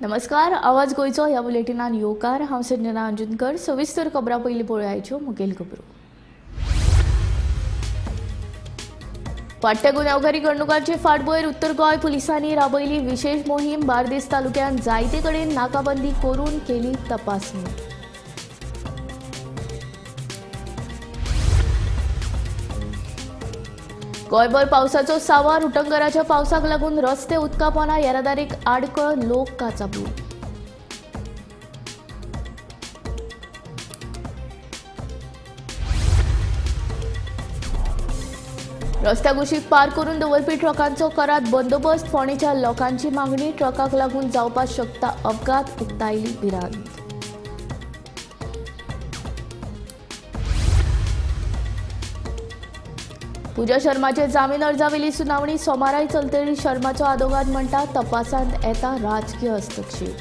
नमस्कार, आवाज गोंयचो ह्या बुलेटिनान येवकार. हांव संजना अंजुनकर. सविस्तर खबरां पयलीं पळोवयाच्यो मुखेल खबरो. वाडट्या गुन्यांवकारी घडणुकांचे फाटभुंयेर उत्तर गोंय पुलिसांनी राबयली विशेष मोहीम. बार्देस तालुक्यांत जायते कडेन नाकाबंदी करून केली तपासणी. गोंयभर पावसाचो सावार. उटंगराच्या पावसाक लागून रस्ते उदकापोना, येरादारीक आडखळ, लोक काचाबूल. रस्त्या कुशीक पार्क करून दवरपी ट्रकांचो करात बंदोबस्त. फोंडेच्या लोकांची मागणी. ट्रकाक लागून जावपाक शकता अपघात, उक्तायली भिरांत. पूजा शर्माचे जामीन अर्जावेली सुनावणी सोमाराय चलतली. शर्माचो आदोगाद म्हणटा तपासांत येता राजकीय हस्तक्षेप.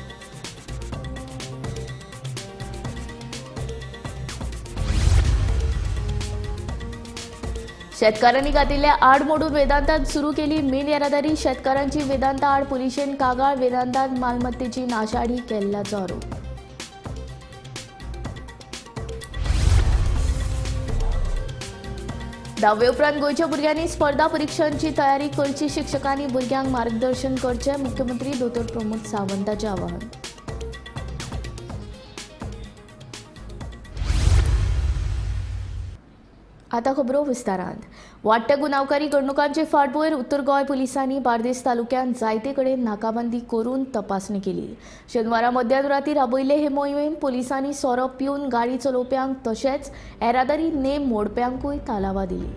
शेतकारांनी घातिल्ल्या आड मोडून वेदांतान सुरू केली मीन येरादारी. शेतकारांची वेदांता आड पुलिशेन कागाळ. वेदांतान मालमत्तेची नाशाडी केल्ल्याचो आरोप. धावे उपरांत गोंयच्या भुरग्यांनी स्पर्धा परिक्षांची तयारी करची. शिक्षकांनी भुरग्यांक मार्गदर्शन करचें. मुख्यमंत्री दोतोर प्रमोद सावंताचें आवाहन. आतां खबरो विस्तारान. वाडट्या गुन्यांवकारी घडणुकांचे फाटभुंयेर उत्तर गोंय पुलिसांनी बार्देस तालुक्यांत जायते कडेन नाकाबंदी करून तपासणी केली. शेनवारा मध्यानराती राबयल्ले हे मोहिमेंत पुलिसांनी सोरो पिवन गाडी चलोवप्यांक तशेंच येरादारी नेम मोडप्यांकूय तालावा दिली.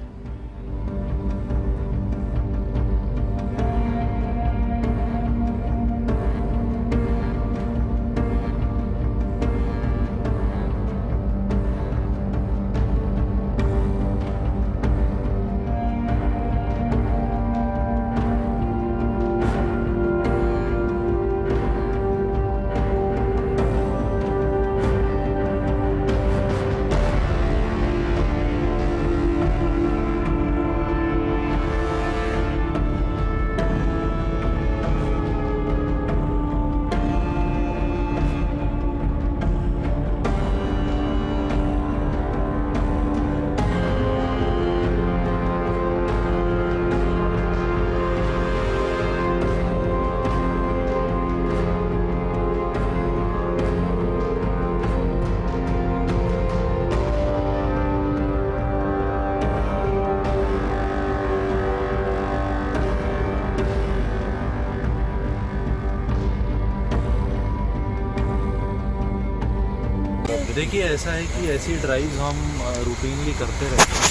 देखिए, ऐसा है कि ऐसी ड्राइव्स हम रूटीनली करते रहते हैं.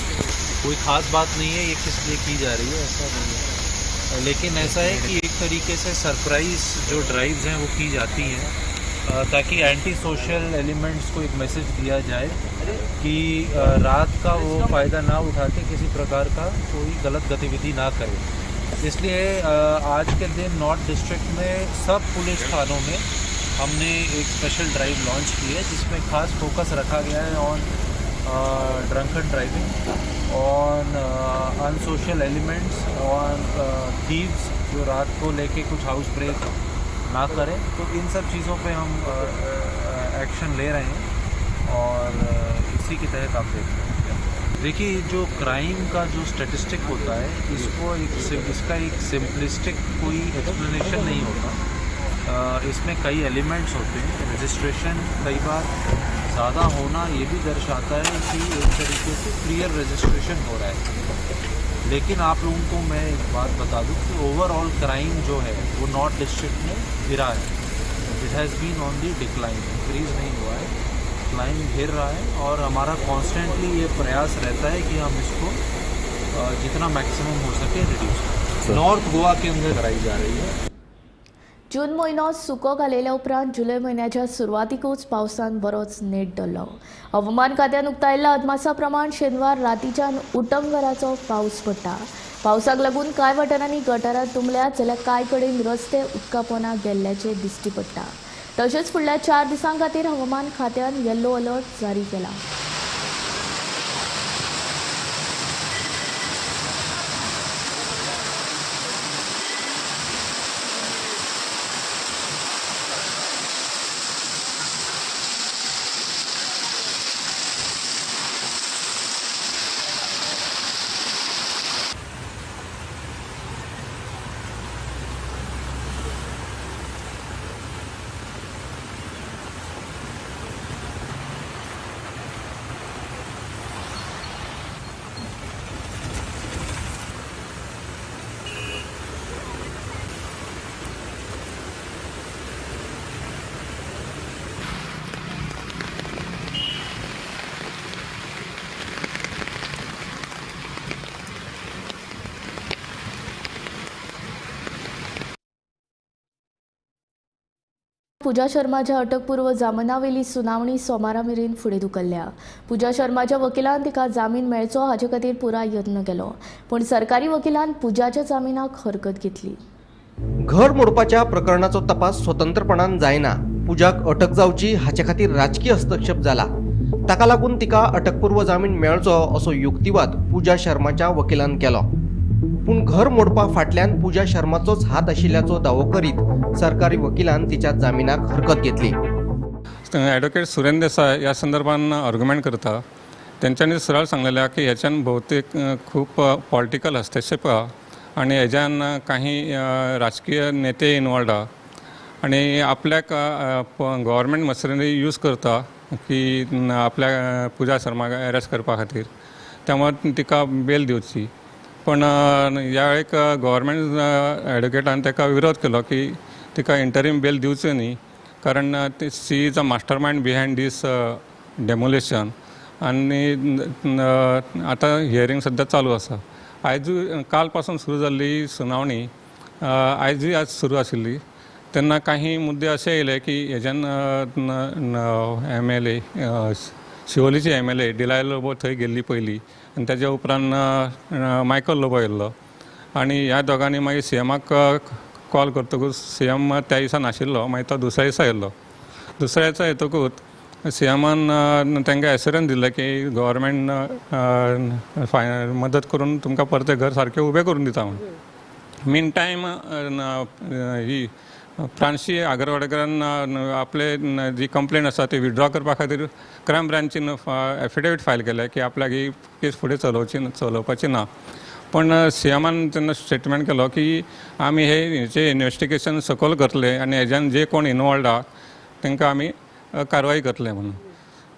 कोई ख़ास बात नहीं है ये किस लिए की जा रही है, ऐसा नहीं है. लेकिन ऐसा है कि एक तरीके से सरप्राइज़ जो ड्राइव्स हैं वो की जाती हैं ताकि एंटी सोशल एलिमेंट्स को एक मैसेज दिया जाए कि रात का वो फ़ायदा ना उठा के किसी प्रकार का कोई गलत गतिविधि ना करे. इसलिए आज के दिन नॉर्थ डिस्ट्रिक्ट में सब पुलिस थानों में हमने एक स्पेशल ड्राइव लॉन्च की है जिसमें खास फोकस रखा गया है on drunken driving, on unsocial elements, on thieves जो रात को लेके कुछ हाउस ब्रेक ना करें. तो इन सब चीज़ों पे हम एक्शन ले रहे हैं और इसी के तहत आप देख रहे हैं. देखिए, जो क्राइम का जो स्टेटिस्टिक होता है इसको इसका एक सिंपलिस्टिक कोई एक्सप्लेनेशन नहीं होता. इसमें कई एलिमेंट्स होते हैं. रजिस्ट्रेशन कई बार ज़्यादा होना ये भी दर्शाता है कि एक तरीके से क्लियर रजिस्ट्रेशन हो रहा है. लेकिन आप लोगों को मैं एक बात बता दूं कि ओवरऑल क्राइम जो है वो नॉर्थ डिस्ट्रिक्ट में गिरा है. It has been on the decline, increase नहीं हुआ है, क्राइम गिर रहा है. और हमारा कॉन्स्टेंटली ये प्रयास रहता है कि हम इसको जितना मैक्सिमम हो सके रिड्यूस करें. नॉर्थ गोवा के अंदर कराई जा रही है. जून म्हयनो सुको घालेल्या उपरांत जुलय म्हयन्याच्या सुरवातीकूच पावसान बरोच नेट धरलो. हवामान खात्यान उक्तायल्ल्या अदमासा प्रमाण शेनवार रातीच्यान उटंगराचो पावस पडटा. पावसाक लागून कांय वाठारांनी गटारां तुंबल्यात जाल्यार कांय कडेन रस्ते उदकापोना गेल्ल्याचें दिश्टी पडटा. तशेंच फुडल्या 4 दिसां खातीर हवामान खात्यान येल्लो अलर्ट जारी केला. पुजा शर्माच्या अटकपूर्व जामिनावेली सुनावणी सोमारा मेरेन फुडें धुकल्ल्या. पुजा शर्माच्या वकिलान तिका जामीन मेळचो हाचे खातीर पुराय यत्न केलो, पूण सरकारी वकिलान पुजाच्या जामिनाक हरकत घेतली. घर मोडपाच्या प्रकरणाचो तपास स्वतंत्रपणान जायना. पुजाक अटक जावची हाचे खातीर राजकीय हस्तक्षेप जाला. ताका लागून तिका अटकपूर्व जामीन मेळचो असो युक्तिवाद पुजा शर्माच्या वकिलान केलो. पूण घर मोडपा फाटल्यान पुजा शर्माचोच हात आशिल्ल्याचो दावो करीत सरकारी वकिलान तिच्या जामिनाक हरकत घेतली. ॲडव्होकेट सुरेंद्र देसाय ह्या संदर्भान आर्ग्युमेंट करता. तेंच्यांनी सरळ सांगलेलें आहा की ह्याच्यान भोवतेक खूब पॉलिटिकल हस्तक्षेप आहा आनी हेज्यान काही राजकीय नेते इनवॉल्ड आहा आनी आपल्याक गव्हर्मेंट मशिनरी यूज करता की आपल्या पुजा शर्माक एरेस्ट करपा खातीर, त्यामुळे तिका बेल दिवची. पण ह्या वेळेक गव्हर्मेंट ॲडवोकेटान ताका विरोध केलो की तिका इंटरीम बेल दिवचो न्ही, कारण she is a mastermind behind this demolition. आनी आतां हियरींग सद्या चालू आसा. आयजूय काल पासून सुरू जाल्ली सुनावणी आयजूय आज सुरू आशिल्ली. तेन्ना काही मुद्दे अशे येयले की हेज्यान एम एल ए शिवोलीची एमएलए डिलाय लोबो थंय गेल्ली पयली आनी तेज्या उपरांत मायकल लोबो येयल्लो आनी ह्या दोगांनी मागीर सीएमाक कॉल करतकूच सीएम त्या दिसा नाशिल्लो, मागीर तो दुसऱ्या दिसा येयल्लो. दुसऱ्या दिसा येतकूच सीएमान तांकां एश्योरन्स दिलें की गव्हर्मेंट मदत करून तुमकां परतें घर सारकें उबें करून दिता म्हूण. मीन टायम ही प्रांशी आगरवाडकरान आपले जी कंप्लेन आसा ती विड्रॉ करपा खातीर क्रायम ब्रांचीन एफिडेवीट फायल केलें की आपल्याक ही केस फुडें चलोवपाची ना. पण सीएमान तेन्ना स्टेटमेंट केलो की आमी हे हेचे इन्वेस्टिगेशन सकयल करतले आनी हेज्यान जे कोण इनवॉल्ड आहा तांकां आमी कारवाई करतले म्हणून.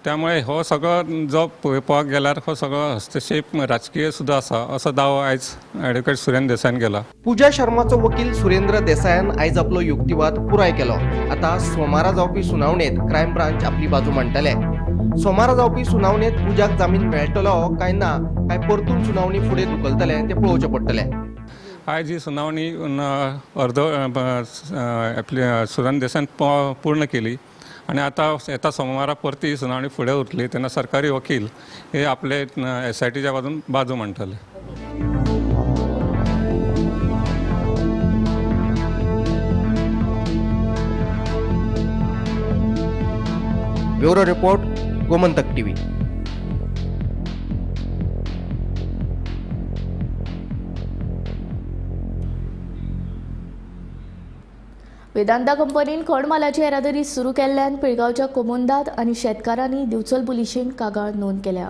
त्यामुळे हो सगळो जो पळोवपाक गेल्यार हो सगळो हस्तक्षेप राजकीय सुद्दां आसा असो दावो आयज ॲडवोकेट सुरेंद्र देसायान केला. पुजा शर्माचो वकील सुरेंद्र देसायान आयज आपलो युक्तिवाद पुराय केलो. आता सोमारा जावपी सुनावणेत क्रायम ब्रांच आपली बाजू मांडटले. सोमारा जावपी सुनावणेत पुजाक जामीन मेळटलो काय ना, काय परतून सुनावणी फुडें धुकलतले तें पळोवचें पडटलें. आयज ही सुनावणी अर्दो आपली सुरेंद्र देसायान पूर्ण केली आनी आतां येता सोमारा परती सुनावणी फुडें उरतली. तेन्ना सरकारी वकील हे आपले एसआयटीच्या बाजून बाजू मांडटले. Bureau report, Gomantak TV. Vedanta कंपनीन खण मालाची येरादारी सुरू केल्ल्यान पिळगांवच्या कोमोंदात आनी शेतकारांनी दिवचल पुलिशेन कागाळ नोंद केल्या.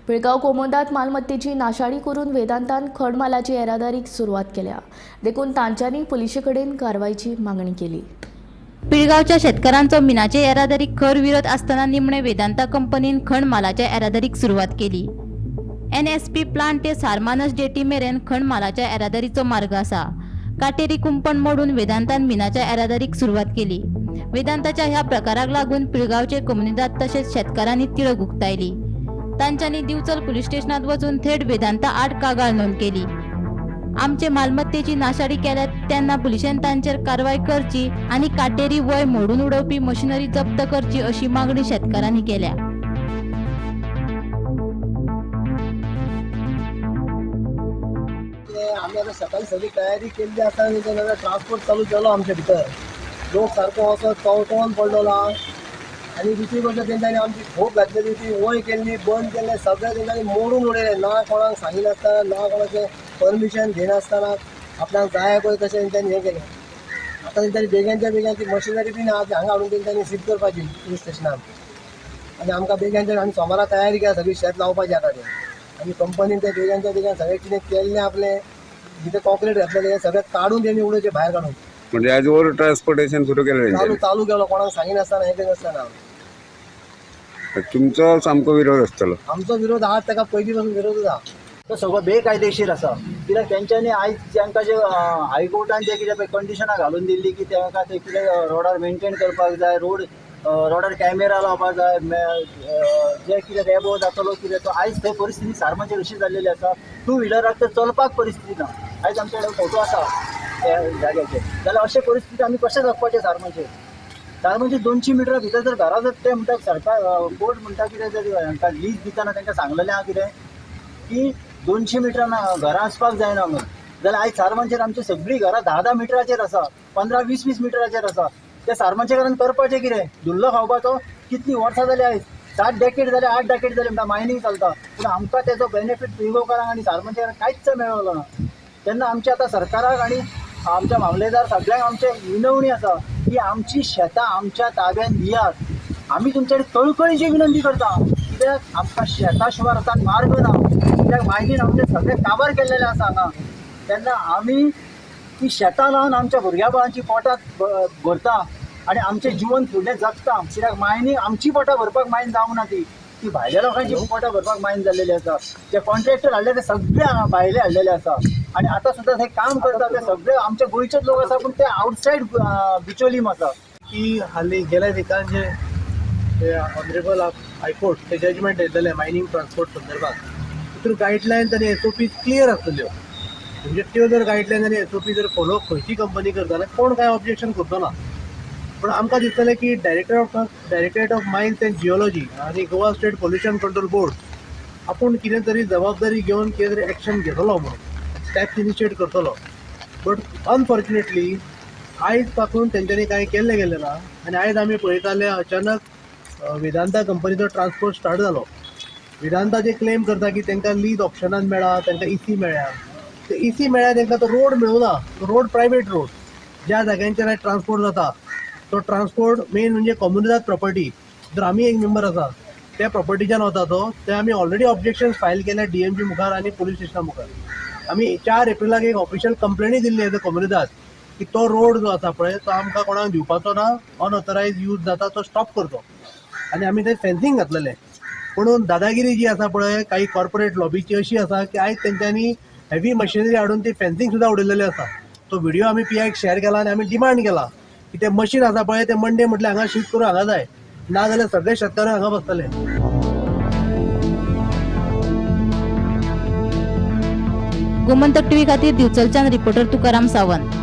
पिळगांव कोमोंदात मालमत्तेची नाशाडी करून वेदांतान खण मालाची येरादारीक सुरवात केल्या, देखून तांच्यांनी पुलिशे कडेन कारवायची मागणी केली. पिळगांवच्या शेतकारांचो मिनाचे येरादारीक खर विरोध आसतना निमणे वेदांता कंपनीन खण मालाच्या येरादारीक सुरवात केली. एनएसपी प्लांट ते सारमानस जेटी मेरेन खण मालाच्या येरादारीचो मार्ग आसा. काटेरी कुंपण मोडून वेदांतान मिनाच्या येरादारीक सुरवात केली. वेदांताच्या ह्या प्रकाराक लागून पिळगांवचे कोमुनिदाद तशेंच शेतकारांनी तिडक उक्तायली. तांच्यांनी दिवचल पुलीस स्टेशनात वचून थेट वेदांता आड कागाळ नोंद केली. आमचे मालमत्तेची नाशाडी केल्या तेन्ना पुलिशेन तांचेर कारवाय करची आनी काटेरी वय मोडून उडोवपी मशिनरी जप्त करची अशी मागणी शेतकारांनी केल्या. आमी आतां सकाळी सगळी तयारी केल्ली आसा आनी तेन्ना ट्रान्सपोर्ट चालू केलो. आमचे भितर लोक सारको असो कवटोन पडलेलो आहा आनी दुसरी गोश्ट तेंच्यांनी आमची खोप घातलेली ती वय केल्ली बंद केल्ले सगळें तेंच्यांनी मोडून उडयलें. ना कोणाक सांगिनासतना, ना कोणाचें परमिशन घेनासतना आपणाक जाय पळय तशें तेंच्यांनी हें केलें. आतां तेंच्यांनी बेगीनच्या बेगीन ती मशिनरी बीन आहा ती हांगा हाडून तेंच्यांनी शिफ्ट करपाची पुलीस स्टेशनान. आनी आमकां बेगीनच्या आमी सोमारा तयारी केल्या सगळी शेत लावपाची आतां तें. आनी कंपनीन ते बेगीनच्या बेगीन सगळें कितें केल्लें आपलें कितें कॉन्क्रीट घातलेलें सगळें काडून तेणी उडोवचें भायर काडून. म्हणजे आज ओवर ट्रान्सपोर्टेशन सुरू केलें चालू चालू केलो कोणाक सांगिनासतना हें करिनासतना. तुमचो सामको विरोध आसतलो. आमचो विरोध आहा, ताका पयलीं पासून विरोधूच आहा. तो सगळो बेकायदेशीर आसा. कित्याक तेंच्यांनी आयज तांकां जे हायकोर्टान जे कितें पळय कंडिशनां घालून दिल्ली की तांकां ते कितें रोडार मेनटेन करपाक जाय, रोडार कॅमेरा लावपाक जाय, जे कितें रेबो जातलो कितें तो आयज थंय परिस्थिती सारमाचेर अशी जाल्लेली आसा. टू व्हिलराक तर चलपाक परिस्थिती ना. आयज आमचे कडेन फोटो आसा त्या जाग्याचे, जाल्यार अशे परिस्थिती आमी कशें जगपाचें सारमाचेर. सारमानचे 200 मिटरा भितर जर घरां जर ते म्हणटा सरकार कोर्ट म्हणटा कितें जर हांकां लीज दितना तांकां सांगलेलें आहा कितें की 200 मिटरां घरां आसपाक जायना म्हणून, जाल्यार आयज सारमानचेर आमची सगळीं घरां 10-10 मिटराचेर आसा, 15-20-20 मिटराचेर आसा. ते सारमानचे घरान करपाचें कितें? धुल्लो खावपाचो. कितलीं वर्सां जालीं आयज, 7 डेकेड जाले, 8 डेकेड जाले म्हणटा मायनींग चलता, पूण आमकां तेजो बेनिफीट पिळगांवकारांक आनी सारमानचे कांयच मेळलो ना. तेन्ना आमच्या आतां सरकाराक आनी आमच्या मामलेदार सगळ्यांक आमचे विनवणी आसा की आमची शेतां आमच्या ताब्यान दियात. आमी तुमचे कडेन कळकळीची विनंती करता, कित्याक आमकां शेतां शिवाय आतां मार्ग ना, कित्याक मायनीन आमचे सगळे काबार केल्लेले आसा हांगा. तेन्ना आमी ती शेतां लावन आमच्या भुरग्या बाळांची पोटां भरता आनी आमचें जिवन फुडलें जगता. कित्याक मायनी आमची पोटां भरपाक मायन जावंक ना, ती ती भायल्या लोकांची पोटां भरपाक मायन जाल्लेली आसा. जे कॉन्ट्रॅक्टर हाडले ते सगळे हांगा भायले हाडलेले आसा आनी आतां सुद्दां ते काम करता ते सगळे आमच्या गोंयचेच लोक आसा, पूण ते आवटसायड बिचोलीम आसा. की हाली गेल्या विकान जे ऑनरेबल हायकोर्ट ते जजमेंट येतलें मायनींग ट्रान्सपोर्ट संदर्भात, तितून गायडलायन्स आनी एसओपी क्लियर आसतल्यो. म्हणजे त्यो जर गायडलायन आनी एसओपी जर फॉलो खंयची कंपनी करता जाल्यार कोण कांय ऑब्जेक्शन करचो ना. पूण आमकां दिसतलें की directorate of mines and geology आनी Goa state pollution control board आपूण कितें तरी जबाबदारी घेवन कितें तरी एक्शन घेतलो म्हणून स्टेप्स इनिशिएट करतलो. बट अनफॉर्च्युनेटली आयज पासून तेंच्यांनी कांय केल्लें गेलें ना आनी आयज आमी पळयताले अचानक वेदांता कंपनीचो ट्रान्सपोर्ट स्टार्ट जालो. वेदांता जे क्लेम करता की तांकां लीज ऑप्शनान मेळ्ळा, तांकां इसी मेळ्ळ्या, ते इसी मेळ्ळ्या तांकां तो रोड मेळूना, तो रोड प्रायवेट रोड ज्या जाग्यांचेर ट्रान्सपोर्ट जाता तो ट्रान्सपोर्ट मेन म्हणजे कॉम्युनिदाद प्रॉपर्टी. जर आमी एक मेंबर आसा त्या प्रॉपर्टीच्यान वता तो, ते आमी ऑलरेडी ऑब्जेक्शन फायल केल्या डीएमजी मुखार आनी पोलीस स्टेशना मुखार. आमी 4 एप्रिलाक एक ऑफिशियल कंप्लेनूय दिल्ली एज अ कॉम्युनिदाद की तो रोड जो आसा पळय तो आमकां कोणाक दिवपाचो ना, अनऑथरायज यूज जाता तो स्टॉप करचो. आनी आमी थंय फेन्सिंग घातलेलें. पूण दादागिरी जी आसा पळय काही कॉर्पोरेट लॉबीची अशी आसा की आयज तेंच्यांनी हेवी मशिनरी हाडून ती फेन्सिंग सुद्दां उडयलेली आसा. तो व्हिडिओ आमी पीआयक शेअर केला आनी आमी डिमांड केला की ते मशीन आसा पळय ते मंडे म्हटल्यार हांगा शिफ्ट करून हांगा जाय, ना जाल्यार सगळे शेतकार हांगा बसतले. गोमंतक टीव्ही खातीर दिवचलच्यान रिपोर्टर तुकाराम सावंत.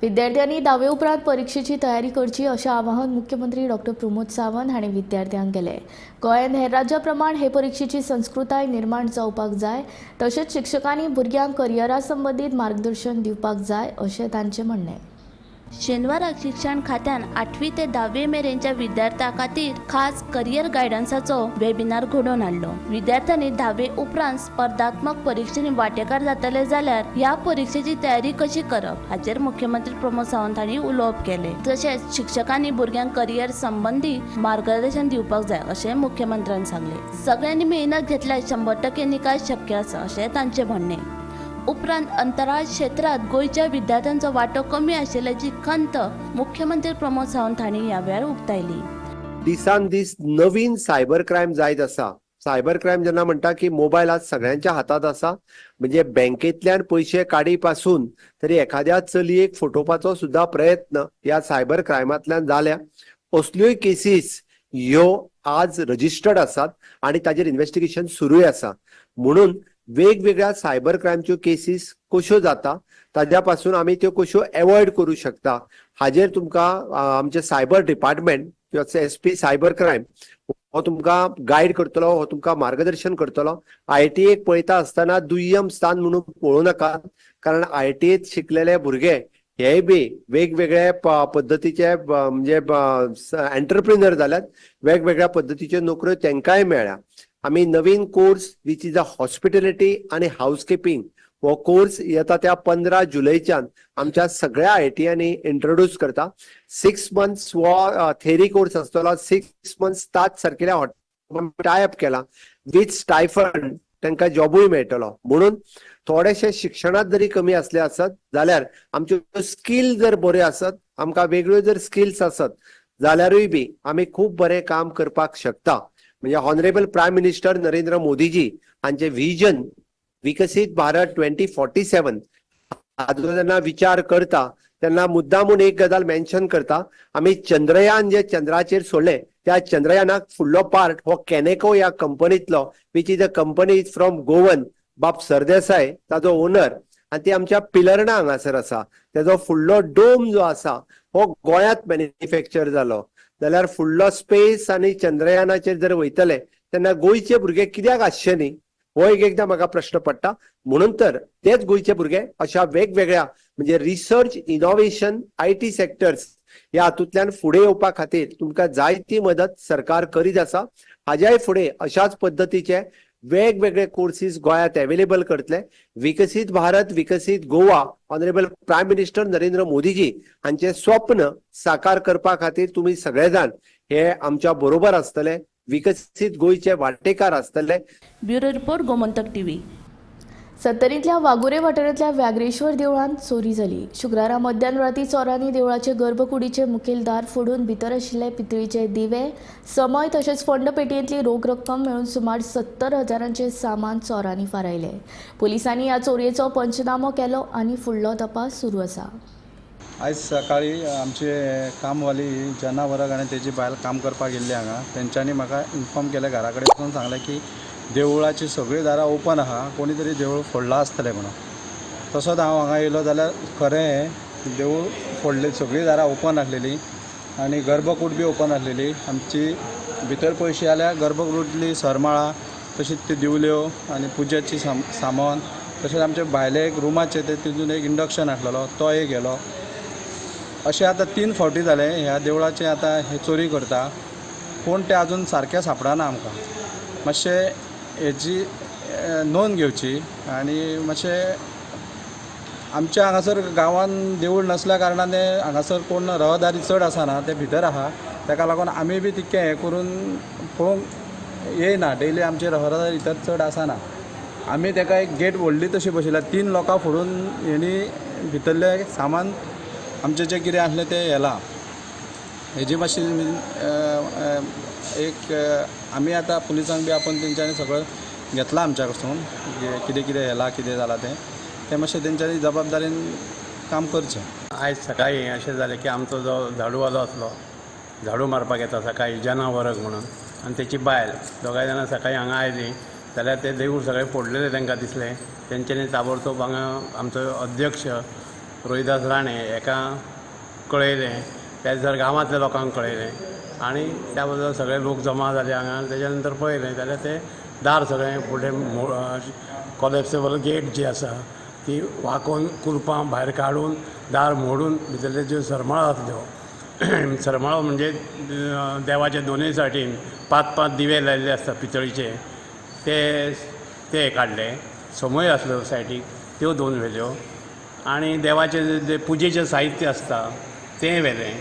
विद्यार्थ्यांनी धावे उपरांत परीक्षेची तयारी करची अशें आवाहन मुख्यमंत्री डॉक्टर प्रमोद सावंत हांणी विद्यार्थ्यांक केलें. गोंयांत हेर राज्या प्रमाण हे परीक्षेची संस्कृताय निर्माण जावपाक जाय, तशेंच शिक्षकांनी भुरग्यांक करियरा संबंदीत मार्गदर्शन दिवपाक जाय अशें तांचें म्हणणें. शेनवाराक शिक्षण खात्यान 8वी ते 10वी मेरेनच्या विद्यार्थ्यां खातीर खास करियर गायडन्साचो वेबिनार घडोवन हाडलो. विद्यार्थ्यांनी 10वी उपरांत स्पर्धात्मक परिक्षेनी वांटेकार जातले जाल्यार ह्या परिक्षेची तयारी कशी करप हाचेर मुख्यमंत्री प्रमोद सावंत हांणी उलोवप केलें. तशेंच शिक्षकांनी भुरग्यांक करियर संबंदी मार्गदर्शन दिवपाक जाय अशें मुख्यमंत्र्यान सांगलें. सगळ्यांनी मेहनत घेतल्यार 100% निकाल शक्य आसा अशें तांचें म्हणणें. उपरांत अंतराळ क्षेत्रांत गोंयच्या विद्यार्थ्यांचो वांटो कमी आशिल्ल्याची खंत मुख्यमंत्री प्रमोद सावंत हांणी ह्या वेळार उक्तायली. दिसान दीस नवीन सायबर क्रायम जायत आसा. सायबर क्रायम जेन्ना म्हणटा की मोबायल आज सगळ्यांच्या हातात आसा, म्हणजे बँकेंतल्यान पयशे काडी पासून तरी एखाद्या चलयेक फटोवपाचो सुद्दां प्रयत्न ह्या सायबर क्रायमांतल्यान जाल्या. असल्योय केसीस ह्यो आज रजिस्टर्ड आसात आनी ताजेर इन्व्हेस्टिगेशन सुरूय आसा. म्हणून वेगवेगळ्या सायबर क्रायमच्यो केसीस कश्यो जाता ताज्या पासून आमी त्यो कश्यो एवॉयड करूं शकता हाजेर तुमकां आमचे सायबर डिपार्टमेंट किंवा एसपी सायबर क्रायम हो तुमकां गायड करतलो, हो तुमकां मार्गदर्शन करतलो. आयटीएक पळयता आसतना दुय्यम स्थान म्हणून पळोवं नाका, कारण आयटीएत शिकलेले भुरगे हे बी वेगवेगळे पद्दतीचे म्हणजे एंटरप्रिनर जाल्यात, वेगवेगळ्या पद्दतीच्यो नोकऱ्यो तांकांय मेळ्ळ्या. आमी नवीन course which is a hospitality आनी हाऊसकिपींग हो कोर्स येता त्या 15 जुलैच्यान आमच्या सगळ्या आयटीआनी इंट्रोड्यूस करता. 6 मंथ्स हो थेरी कोर्स आसतलो. 6 मंथ्स ताज सारकेल्या हॉटेल टाय अप केला विथ स्टायफंड तांकां जॉबूय मेळटलो. म्हणून थोडेशे शिक्षणांत जरी कमी आसले आसत जाल्यार आमच्यो स्कील जर बऱ्यो आसत, आमकां वेगळ्यो जर स्किल्स आसत जाल्यारूय बी आमी खूब बरें काम करपाक शकता. म्हणजे honourable prime minister Narendra Modiji हांचे विजन विकसीत भारत 2047 हाजो जेन्ना विचार करता तेन्ना मुद्दामून एक गजाल मेन्शन करता, आमी चंद्रयान जे चंद्राचेर सोडले त्या चंद्रयानाक फुडलो पार्ट हो कॅनेको ह्या कंपनीतलो, which is a company is from Goan, बाब सरदेसाय ताजो ओनर, आनी ती आमच्या पिलर्णा हांगासर आसा. तेजो फुडलो डोम जो आसा हो गोंयांत मॅन्युफॅक्चर जालो. जाल्यार फुडलो स्पेस आनी चंद्रयानाचेर जर वयतले तेन्ना गोंयचे भुरगे कित्याक आसचे न्ही, हो एक एकदां म्हाका प्रश्न पडटा. म्हणून तर तेच गोंयचे भुरगे अशा वेगवेगळ्या म्हणजे रिसर्च, इनोव्हेशन, IT sectors ह्या हातूंतल्यान फुडें येवपा खातीर तुमकां जायती मदत सरकार करीत आसा. हाज्याय फुडें अशाच पद्दतीचे वेगवेगळे कोर्सीस गोंयांत अवेलेबल करतले. विकसीत भारत विकसीत Goa, honourable prime minister Narendra Modiji हांचे स्वप्न साकार करपा खातीर तुमी सगळे जाण हे आमच्या बरोबर आसतले, विकसीत गोंयचे वांटेकार आसतले. Bureau report, Gomantak TV. सत्तरींतल्या वाघुरे वाठारांतल्या व्याघ्रेश्वर देवळांत चोरी जाली. शुक्रारा मध्यान राती चोरांनी देवळाचे गर्भकुडीचे मुखेल दार फोडून भितर आशिल्ले पितळीचे दिवे, समय तशेंच फंड पेटयेंतली रोख रक्कम मेळून सुमार 70,000 सामान चोरांनी फारायले. पोलिसांनी ह्या चोरयेचो पंचनामो केलो आनी फुडलो तपास सुरू आसा. आयज सकाळी आमचे कामवाली जना वरग आनी तेजी बायल काम करपाक गेल्ली हांगा. तेंच्यांनी म्हाका इन्फॉर्म केलें, घरा कडेन वचून सांगलें की देवळाची सगळीं दारां ओपन आहा, कोणी तरी देवूळ फोडलां आसतलें म्हणून. तसोच हांव हांगा येयलो जाल्यार खरें देवूळ फोडलें, सगळीं दारां ओपन आसलेलीं आनी गर्भकूड बी ओपन आसलेली. आमची भितर पयशी जाल्यार गर्भकुडली सरमाळा, तशीच ती दिवल्यो आनी पुजेची सामान, तशेंच आमचे भायले एक रुमाचे ते तितून एक इंडक्शन आसलेलो तो एक गेलो. अशें आतां 3 फावटी जालें ह्या देवळाचें आतां हे चोरी करता. कोण ते आजून सारकें सापडना आमकां. मातशें हेजी नोंद घेवची आनी मातशें आमच्या हांगासर गांवान देवूळ नासल्या कारणान ते हांगासर कोण रहदारी चड आसना, ते भितर आहा, ताका लागून आमी बी तितकें हें करून पळोवंक येयना. डेली आमची रहदारी भितर चड आसना. आमी ताका एक गेट व्हडली तशी बशिल्ल्या, 3 लोकां फोडून हेणी भितरलें सामान आमचें जें कितें आसलें तें येलां. हेजी मातशी एक आमी आतां पुलिसांक बी आपोवन तेंच्यांनी सगळें घेतलां आमच्या कडसून, कितें कितें येलां कितें जालां तें, तें मातशें तेंच्यांनी जबाबदारीन काम करचें. आयज सकाळीं अशें जालें की आमचो जो झाडूवालो आसलो, झाडू मारपाक येता सकाळीं, जना वरग म्हणून, आनी तेची बायल, दोगांय जाणां सकाळीं हांगा आयलीं जाल्यार तें देवूळ सगळें फोडलेलें तांकां दिसलें. तेंच्यांनी ताबडतोब हांगा आमचो अध्यक्ष रोहिदास राणे हेका कळयलें, त्या दिसा गांवांतल्या लोकांक कळयलें आनी त्या बद्दल सगळे लोक जमा जाले हांगा. तेज्या नंतर पळयलें जाल्यार तें दार सगळें फुडें कॉलेप्सेबल गेट जी आसा ती वाकोवन कुलपां भायर काडून दार मोडून भितरल्यो ज्यो सरमाळो आसल्यो, सरमाळो म्हणजे देवाच्या दोनूय सायडीन 5-5 दिवे लायिल्ले आसता पितळीचे, ते काडले. समय आसल्यो सायडीक त्यो 2 व्हेल्यो आनी देवाचें जें पुजेचें साहित्य आसता तें व्हेलें.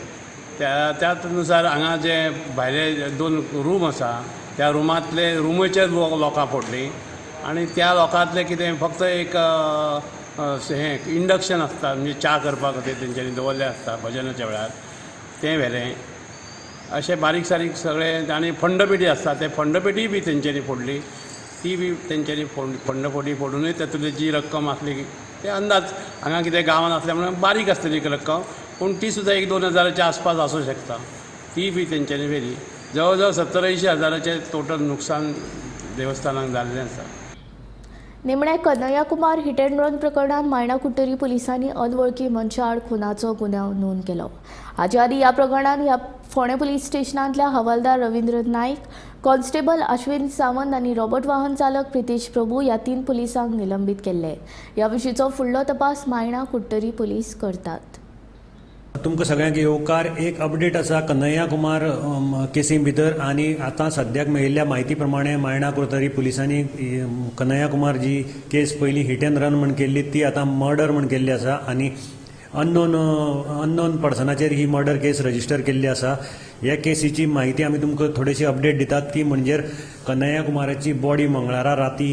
त्या नुसार हांगा जे भायले 2 रूम आसा त्या रुमांतले रुमीचेर लोकां फोडलीं आनी त्या लोकांतलें कितें फक्त एक हें इंडक्शन आसता म्हणजे च्या करपा खातीर तेंच्यांनी दवरलें आसता भजनाच्या वेळार, तें व्हेलें. अशें बारीक सारीक सगळें. आनी फंडपेटी आसता ते फंडपेटीय बी तेंच्यांनी फोडली, ती बी तेंच्यांनी फंडपेटी फोडुनूय तातूंतली जी रक्कम आसली ते अंदाज हांगा कितें गांवांत आसल्या म्हणून बारीक आसतली एक रक्कम, पूण ती सुद्दां 1-2 हजाराच्या आसपास आसूं शकता, ती बी तेंच्यांनी व्हेली. जवळ जवळ 70-80 हजाराचें टोटल नुकसान देवस्थानाक जाल्लें आसा. निमणे Kanhaiya Kumar hit and run प्रकरणात मायणा कुडटरी पोलिसांनी अनवळखी मनशा आड खुनाचो गुन्यांव नोंद केलो. हाचे आदीं ह्या प्रकरणांत ह्या फोंडें पुलीस स्टेशनांतल्या हवालदार रवींद्र नायक, कॉन्स्टेबल अश्विन सावंत आनी रॉबर्ट वाहन चालक प्रितेश प्रभू ह्या 3 पुलिसांक निलंबीत केल्ले. ह्या विशींचो फुडलो तपास मायणा कुडटरी पुलीस करतात. तुमकां सगळ्यांक येवकार. एक अपडेट आसा कन्हैया कुमार केसी भितर आनी आतां सद्याक मेळिल्ल्या म्हायती प्रमाणे मायणा कुडतरी पुलिसांनी कन्हैया कुमार जी केस पयलीं हिट एंड रन म्हण केल्ली ती आतां मर्डर म्हण केल्ली आसा आनी अननोन पर्सनाचेर ही मर्डर केस रजिस्टर केल्ली आसा. ह्या केसीची म्हायती आमी तुमकां थोडीशी अपडेट दितात ती म्हणजे कन्हैया कुमाराची बॉडी मंगळारा राती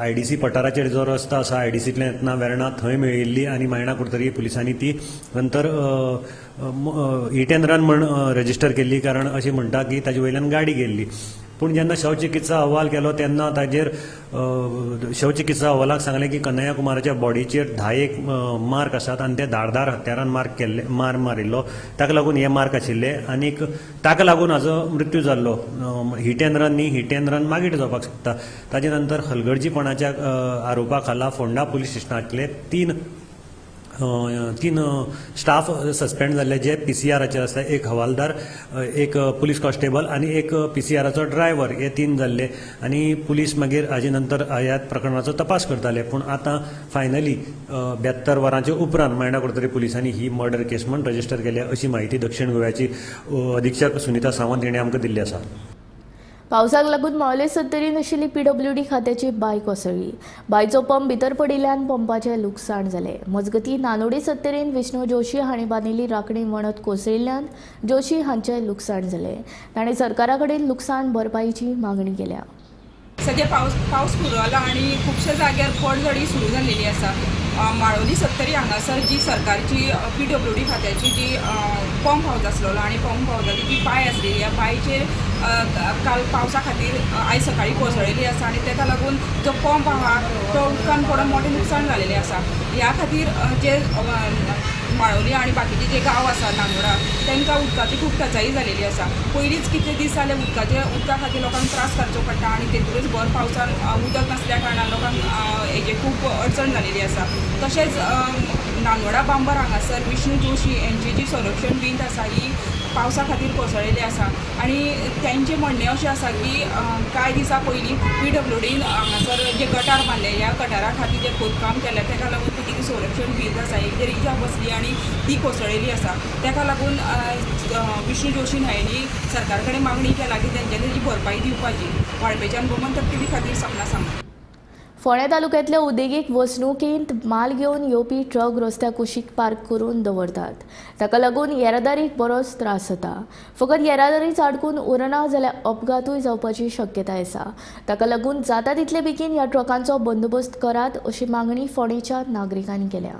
IDC पठाराचेर जो रस्तो आसा IDCंतल्यान येतना वेर्णा थंय मेळिल्ली आनी मायणा कुडतरी पुलिसांनी ती नंतर हिट एंड रन म्हण रजिस्टर केल्ली, कारण अशें म्हणटा की ताजे वयल्यान गाडी गेल्ली. पूण जेन्ना शवचिकित्सा अहवाल केलो तेन्ना ताजेर शवचिकित्सा अहवालाक सांगलें की कन्हैया कुमाराच्या बॉडीचेर 10 मार्क आसात आनी ते धारदार हत्यारान मार मारिल्लो, ताका लागून हे मार्क आशिल्ले आनीक ताका लागून हाजो मृत्यू जाल्लो. हिट एंड रन न्ही, हिट एंड रन मागीर जावपाक शकता. ताजे नंतर हलगर्जीपणाच्या आरोपा खाला फोंडा पुलीस स्टेशनांतले तीन स्टाफ सस्पेंड जाल्ले, जे PCRाचेर आसा, एक हवालदार, एक पुलीस कॉन्स्टेबल आनी एक PCRाचो ड्रायव्हर, हे 3 जाल्ले आनी पुलीस मागीर हाजे नंतर ह्या प्रकरणाचो तपास करताले. पूण आतां फायनली 72 वरांचे उपरांत मायणा कुडतरी पुलिसांनी ही मर्डर केस म्हूण रजिस्टर केल्या अशी म्हायती दक्षिण गोव्याची अधीक्षक सुनीता सावंत हिणें आमकां दिल्ली आसा. पावसाक लागून मावले सत्तरीन आशिल्ली PWD खात्याची बांय कोसळ्ळी. बांयचो पंप भितर पडिल्ल्यान पंपाचें लुकसाण जालें. मजगतीं नानोडे सत्तरीन विष्णू जोशी हांणी बांदिल्ली राखणी वणत कोसळिल्ल्यान जोशी हांचें लुकसाण जालें. ताणें सरकारा कडेन लुकसाण भरपाईची मागणी केल्या. सद्या पावस सुरू जाला आनी खुबश्या जाग्यार पडझडी सुरू जाल्लेली आसा. माळोली सत्तरी हांगासर जी सरकारची PWD खात्याची जी पंप हावज आसलेलो आनी पंप हावजाची जी पाय आसलेली ह्या पायचेर काल पावसा खातीर आयज सकाळीं कोसळिल्ली आसा आनी ताका लागून जो पंप आहा तो उदकान पडून मोठें लुकसाण जालेलें आसा. ह्या खातीर जे माळोली आनी बाकीचे जे गांव आसा नानोडा तांकां उदकाची खूब तचाई जालेली आसा. पयलींच कितले दीस जाले उदका खातीर लोकांक त्रास काडचो पडटा आनी तेतूनच भर पावसान उदक नासल्या कारणान लोकांक हेजे खूब अडचण जालेली आसा. तशेंच नानोडा बांबर हांगासर विष्णू जोशी हेंची जी संरक्षण भिंत आसा ही पावसा खातीर कोसळिल्ली आसा आनी तेंचें म्हणणें अशें आसा की कांय दिसां पयलीं PWDन हांगासर जे गटार बांदले ह्या गटारा खातीर जें खोदकाम केलें ताका लागून ती कितें संरक्षण भिंत आसा हेजेर इजा बसली आनी ती कोसळिल्ली आसा. ताका लागून विष्णू जोशी हांणी सरकार कडेन मागणी केला की तेंच्यांनी जी भरपाई दिवपाची. वाळपेच्यान गोमंतक टीव्ही खातीर सपना सांगता. फोंडें तालुक्यांतल्या उद्देगीक वसणुकेंत माल घेवन येवपी ट्रक रस्त्या कुशीक पार्क करून दवरतात. ताका लागून येरादारीक बरोच त्रास जाता. फकत येरादारीच आडकून उरना जाल्यार अपघातूय जावपाची शक्यताय आसा. ताका लागून जाता तितले बेगीन ह्या ट्रकांचो बंदोबस्त करात अशी मागणी फोंडेच्या नागरिकांनी केल्या.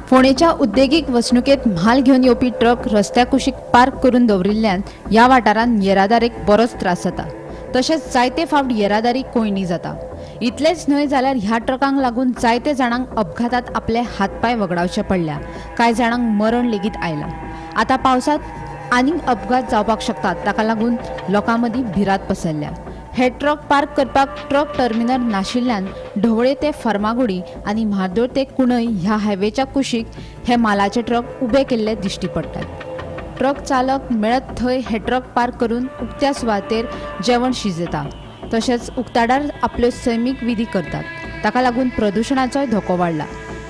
फोंडेच्या उद्देगीक वसणुकेंत म्हाल घेवन येवपी ट्रक रस्त्या कुशीक पार्क करून दवरिल्ल्यान ह्या वाठारांत येरादारीक बरोच त्रास जाता. तशेंच जायते फावट येरादारी कोंयडी जाता. इतलेंच न्हय जाल्यार ह्या ट्रकांक लागून जायते जाणांक अपघातात आपले हातपांय वगडावचे पडल्या, कांय जाणांक मरण लेगीत आयलां. आतां पावसांत आनीक अपघात जावपाक शकतात, ताका लागून लोकां मदीं भिरांत पसरल्या. हे ट्रक पार्क करपाक ट्रक टर्मिनल नाशिल्ल्यान ढवळे ते फर्मागुडी आनी म्हार्दोळ ते कुणय ह्या हायवेच्या कुशीक हे मालाचे ट्रक उबे केल्ले दिश्टी पडटात. ट्रक चालक मेळत थंय हे ट्रक पार्क करून उक्त्या सुवातेर जेवण शिजयता, तशेंच उक्ताडार आपल्यो सैमीक विधी करतात. ताका लागून प्रदुशणाचोय धोको वाडला.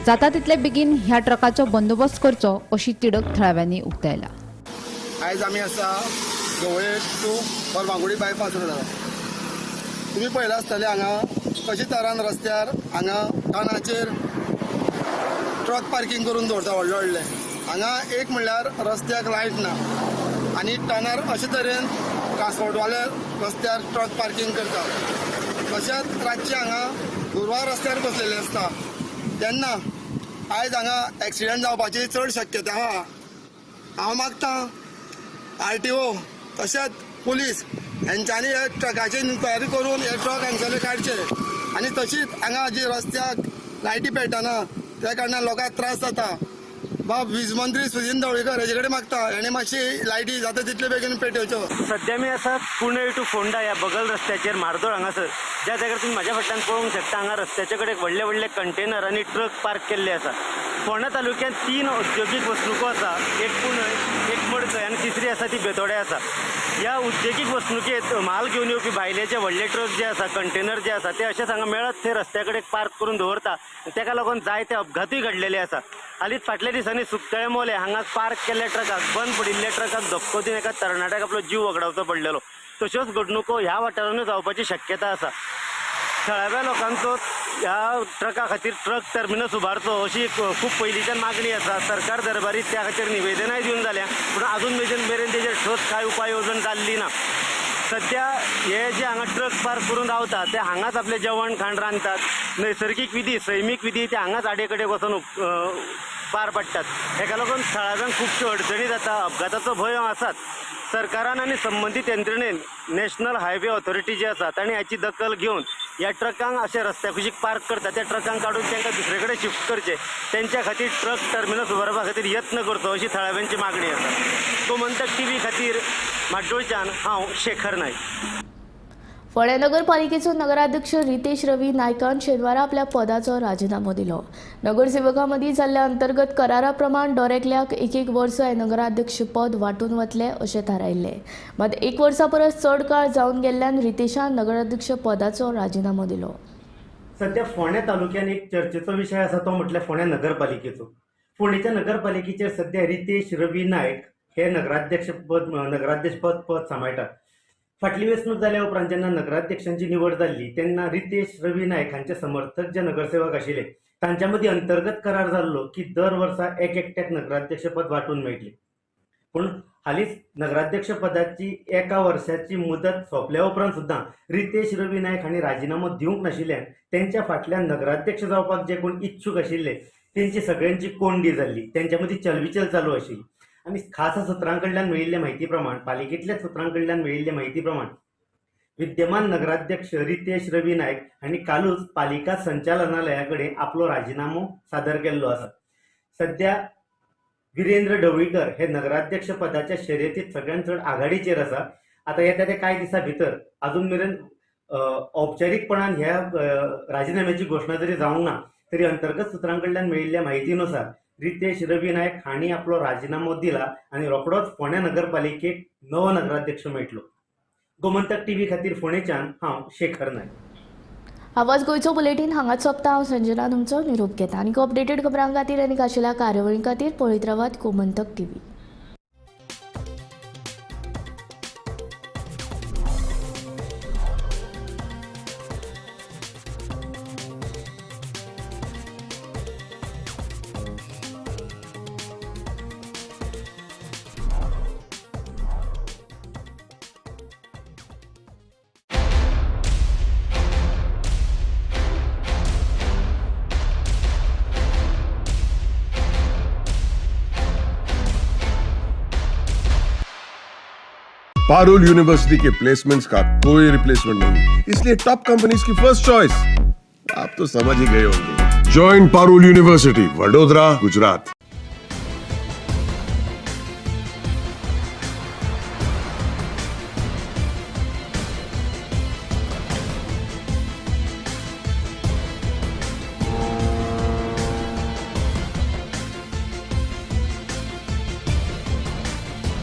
जाता तितले बेगीन ह्या ट्रकाचो बंदोबस्त करचो अशी तिडक थळाव्यांनी उक्तायला. आयज आमी आसा ढवळे टू फर्मागुडी बायपास रोडार. तुमी पळयलां आसतलें हांगा कशे तरान रस्त्यार हांगा कानाचेर ट्रक पार्किंग करून दवरता व्हडले व्हडले. हांगा एक म्हणल्यार रस्त्याक लायट ना आनी टनार अशे तरेन ट्रान्सपोर्टवाले रस्त्यार ट्रक पार्किंग करतात. तशेंच रातचे हांगा गुरवार रस्त्यार बसलेले आसता तेन्ना आयज हांगा एक्सिडंट जावपाची चड शक्यता आहा. हांव मागता RTO तशेंच पुलीस हेंच्यांनी हे ट्रकाची इन्क्वायरी करून हे ट्रक हांगसरले काडचे आनी तशीच हांगा जी रस्त्याक लायटी पेटना त्या कारणान लोकांक त्रास जाता. बाब वीज मंत्री सुदिन ढवळीकर हेजे कडेन मागता हेणे मातशी लायटी जाता तितले बेगीन पेटोवच्यो. सद्या मी आसा कुणय टू फोंडा ह्या बगल रस्त्याचेर म्हार्दोळ हांगासर, ज्या जाग्यार तुमी म्हाज्या फाटल्यान पळोवंक शकता हांगा रस्त्याचे कडेन व्हडले व्हडले कंटेनर आनी ट्रक पार्क केल्ले आसा. फोंडा तालुक्यांत 3 औद्योगीक वसणुको आसा, एक कुणय, एक मडकय आनी तिसरी आसा ती बेतोडे आसा. ह्या उद्देगीक वसणुकेंत म्हाल घेवन येवपी भायले जे व्हडले ट्रक जे आसा, कंटेनर जे आसा ते अशेच हांगा मेळत ते रस्त्या कडेन पार्क करून दवरता. ताका लागून जायते अपघातूय घडलेले आसा. हालींच फाटल्या दिसांनी सुकतळे मोले हांगा पार्क केल्ल्या ट्रकाक, बंद पडिल्ल्या ट्रकाक धपको दिवन एका तरणाट्याक आपलो जीव वगडावचो पडलेलो. तश्योच घडणुको ह्या वाठारांनी जावपाची शक्यता आसा. थळाव्या लोकांचो ह्या ट्रका खातीर ट्रक टर्मिनस उबारचो अशी खूब पयलींच्यान मागणी आसा. सरकार दरबारी त्या खातीर निवेदनाय दिवन जाल्या, पूण आजून मेरेन तेजेर ठोस कांय उपाय येवजण जाल्ली ना. सद्या हे जे हांगा ट्रक पार्क करून रावता ते हांगाच आपलें जेवण खाण रांदतात. नैसर्गीक विधी, सैमीक विधी ते हांगाच आडे कडेन वचून पार पडटात. हेका लागून थळाव्यांक खुबश्यो अडचणी जाता, अपघाताचो भंय आसाच. सरकारान आनी संबंदीत यंत्रणेन नॅशनल हायवे ऑथॉरिटी जी आसा तांणी हाची दखल घेवन ह्या ट्रकांक अशे रस्त्या कुशीक पार्क करता त्या ट्रकांक काडून तांकां दुसरे कडेन शिफ्ट करचे, तेंच्या खातीर ट्रक टर्मिनस उबारपा खातीर यत्न करचो अशी थळाव्यांची मागणी आसा. गोमंतक टीव्ही खातीर म्हाड्डोळच्यान हांव शेखर नायक. फोंडें नगरपालिकेचो नगराध्यक्ष रितेश रवी नायकान शेनवारा आपल्या पदाचो राजिनामो दिलो. नगरसेवकां मदीं जाल्ल्या अंतर्गत करारा प्रमाण दरेकल्याक एक एक वर्स हें नगराध्यक्ष पद वांटून वतलें अशें थारायिल्लें. मात एक वर्सा परस चड काळ जावन गेल्ल्यान रितेशान नगराध्यक्ष पदाचो राजिनामो दिलो. सध्या फोंडें तालुक्यान एक चर्चेचो विशय आसा तो म्हटल्यार फोंडें नगरपालिकेचो. फोंडेच्या नगरपालिकेचेर सध्या रितेश रवी नायक हे नगराध्यक्ष पद सांबाळटात. फाटली वेंचणूक जाल्या उपरांत जेन्ना नगराध्यक्षांची निवड जाल्ली तेन्ना रितेश रवी नायक हांचे समर्थक जे नगरसेवक आशिल्ले तांच्या मदीं अंतर्गत करार जाल्लो की दर वर्सा एक एकट्याक नगराध्यक्षपद वांटून मेळटलें. पूण हालींच नगराध्यक्षपदाची एका वर्साची मुदत सोंपल्या उपरांत सुद्दां रितेश रवी नायक हांणी राजिनामो दिवंक नाशिल्ल्यान तेंच्या फाटल्यान नगराध्यक्ष जावपाक जे कोण इच्छूक आशिल्ले तेंची सगळ्यांची कोंडी जाल्ली, तेंच्या मदीं चलबिचल चालू आशिल्ली. आनी खासा सुत्रां कडल्यान मेळिल्ले म्हायती प्रमाण, पालिकेंतल्या सुत्रां कडल्यान मेळिल्ले म्हायती प्रमाण विद्यमान नगराध्यक्ष रितेश रवी नायक हांणी कालूच पालिका संचालनालया कडेन आपलो राजिनामो सादर केल्लो आसा. सध्या विरेंद्र ढवळीकर हे नगराध्यक्ष पदाच्या शर्यतीत सगळ्यांत चड आघाडीचेर आसा. आतां येता ते कांय दिसां भितर अजून मेरेन औपचारीकपणान ह्या राजिनाम्याची घोशणा जरी जावंक ना तरी अंतर्गत सुत्रां कडल्यान मेळिल्ल्या म्हायतीनुसार रितेश रवी नायक हांणी आपलो राजिनामो दिला आनी रोखडोच फोंडें नगरपालिकेक नवो नगराध्यक्ष मेळटलो. गोमंतक टीव्ही खातीर फोंडेच्यान हांव शेखर नायक. आवाज गोंयचो बुलेटीन हांगाच सोंपता. हांव संजना तुमचो निरोप घेता. आनी अपडेटेड खबरां खातीर आनी खाशेल्या कार्यावळीं खातीर पळयत रावात Gomantak TV. Parul university K placements का कोई रिप्लेसमेंट नहीं, इसलिए टॉप कंपनीज की फर्स्ट चॉइस। आप तो समझ ही गए होंगे। Join Parul university, Vadodara, Gujarat.